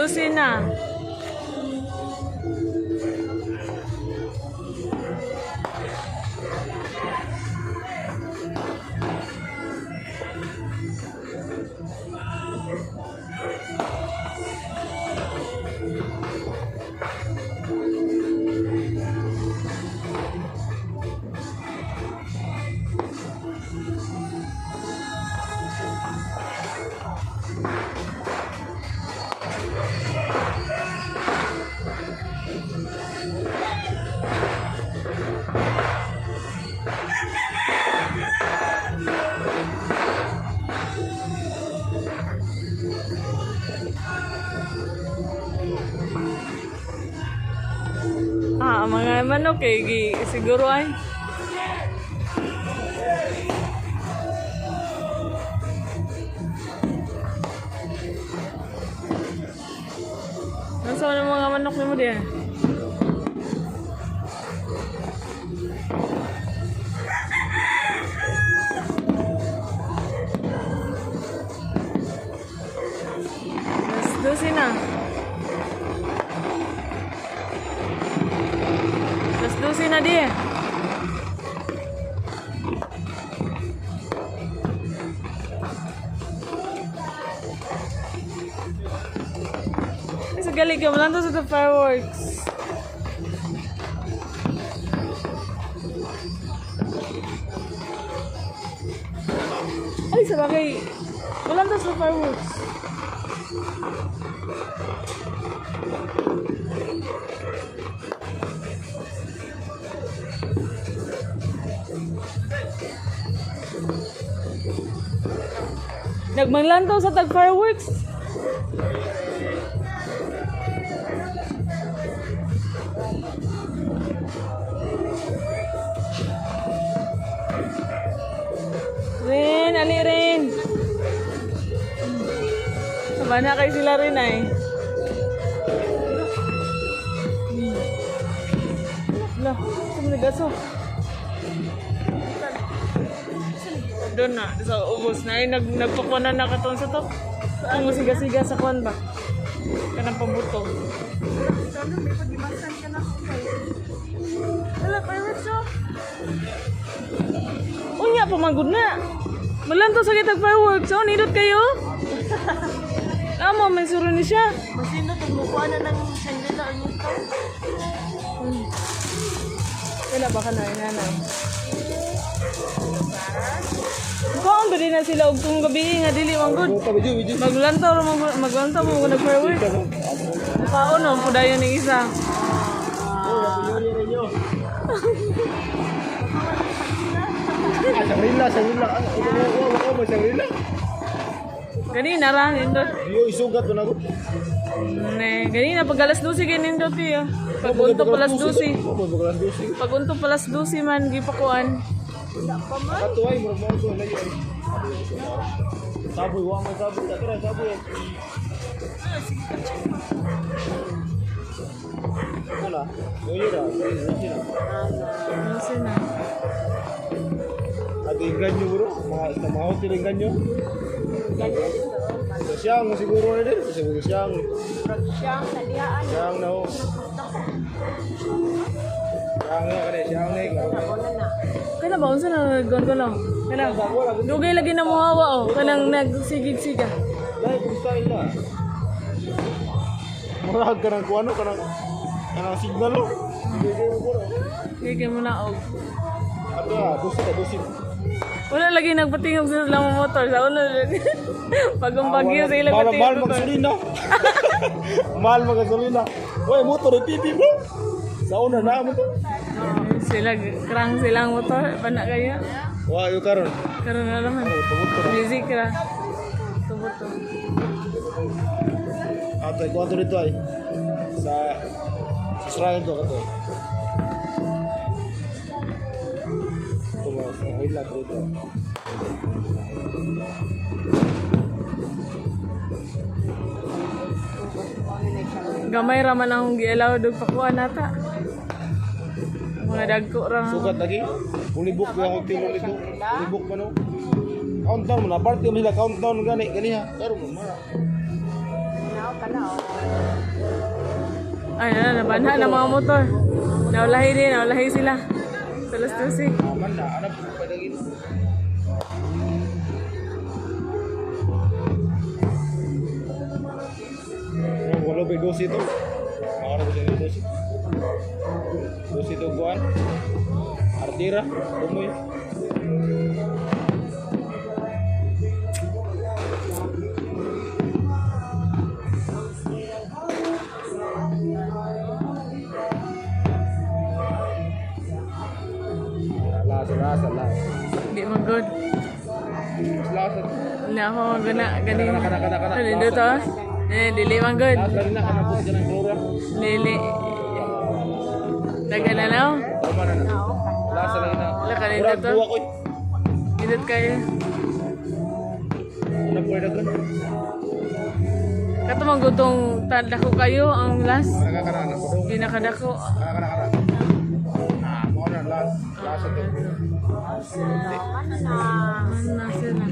12 na. Ah, ang mga manok eh, siguro ay. Nasa man ang mga manok nimo diyan? Las 12 na. Las 12 na di. Ay, sa galing ka, malanto sa the fireworks. Ay, sa bagay, walang sa fireworks. Nagmanglantaw sa tag fireworks. Rin, ali rin. Sama na kay sila rin ay. Lah, sa mga gaso. Doon na, sa ubos na. Ay, nagpakuan na katong sa to. Ang siga-siga sa kuan ba? Kanang pabuto. Sana may pag-imasan ka na ako. Wala, fireworks oh. Unya, pamagod na. Malanto sa kitag fireworks. Oh, nindot kayo. Amo, may suro ni siya. Masino, tagmukuha na ng Shangri-La ang ito. Wala ba ka na, nanay? Kaon ba din na sila og kung gabi nga dili man gud. Maglantaw ra man maglantaw mo nag fireworks. Kaon no pudayon ni isa. Ah, Shangri-La, Shangri-La. Ah, oo, oo, Shangri-La. Ganina ra nindot. Yo, isugat ko na ko. Ne, ganina pag alas 12 kay nindot eh. Pag unto pa alas 12. Oo, pag alas 12. Pag unto pa alas 12 man gipakuan. Kato ay, murag mo ko lagi ay. Saboy, wa man saboy. Tara, saboy. Wala. Oye ra, oye ra. Ano na. At inganyo bro, mga sa mga hotel inganyo. Sa siyang siguro na din, siguro siyang. Siyang, nalihaan. Siyang na ho. Siyang na kare, siyang na ikaw. Wala na. Kana ba unsa na naggon ko lang? Kana dugay lagi na mohawa oh, kanang nagsigig-siga. Dahil kung style na. Murag ka ng kuano ka ng kanang signal oh. Hindi kayo mo bro. Sige mo na og. Ato ah, dusin ka, dusin. Wala lagi nagpatingog sa silang motor sa una. Pag bagyo sa ilang Mahal, patingog. mahal magsulina. Mahal magsulina. Uy, motor eh, pipi bro. Sa una na mo to. Sila krang silang motor pana kaya. Wa, yo karon. Karon na naman. Music ra. Tubot to. Ato, kuanto dito ay. Sa Israel to kato. Ito ba, sa Hila dito. Gamay ra man ang gi-allow og pakuan nata. Mga dagko ra. Sukat lagi. Ulibok ko ang hotel dito. Ulibok pa no. Countdown mo na. Party mo sila countdown gani ganiha. Karon mo mara. Ay, na, nabanha na mga motor. Naulahi din, naulahi sila. Sa alas 12. Aman na, anak padagin. Walo ba dosi to? Makara ko sa dosi. Dosi to buwan. Artira, tumoy. Lasa, lasa, lasa. Di man good. Lasa. Na ako gana gani. Kana, kana, kana, kana. Ano dito? Eh, dili man good. Lasa rin na, kanang putod ng klora. Lili. Dagan na na. Tama na na. Lasa lang na. Wala ka rin Murag dito? buwa ko eh. Indot kayo. Ano po yung dagan? Kato man gutong dako kayo ang last. Kana kana na. Pinakadako. Kana kana kana. Ah, mo na last. Last to. Ano na sila?